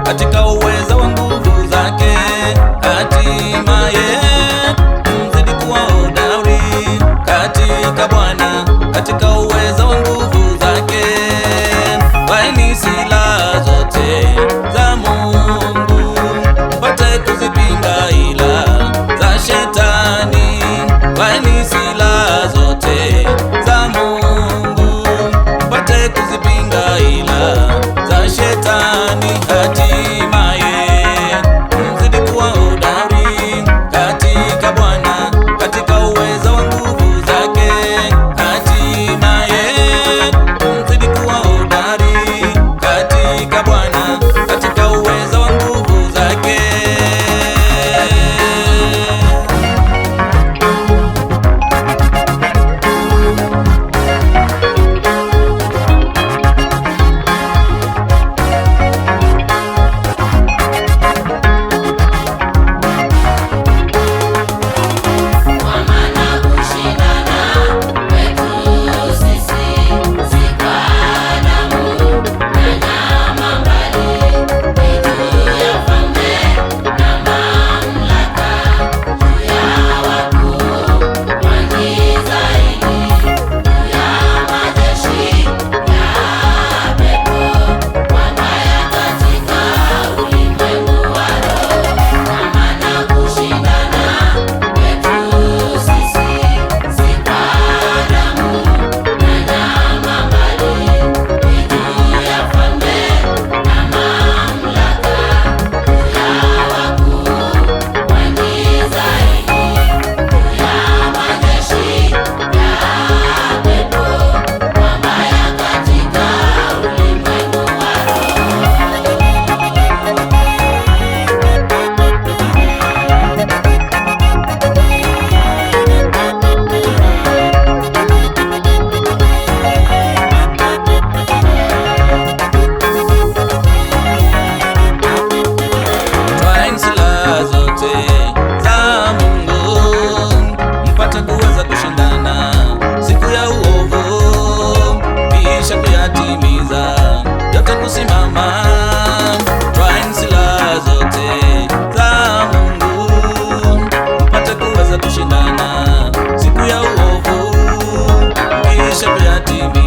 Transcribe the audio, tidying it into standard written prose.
Katika uweza wa nguvu zake, hatimaye mzidi kuwa hodari katika Bwana, katika uweza wa nguvu zake. Vaeni silaha zote za Mungu, mpate kuzipinga ila za shetani. Vaeni silaha zote za Mungu, mpate kuzipinga ila za shetani. Hatimaye mzidi kuwa hodari katika Bwana, katika uweza wa nguvu zake. Hatimaye mzidi kuwa hodari katika Bwana, katika uweza wa nguvu zake. Za Mungu mpate kuweza kushindana siku ya uovu, kisha kuyatimiza yote kusimama. Twaeni silaha zote za Mungu mpate kuweza kushindana siku ya uovu, kisha kuyatimiza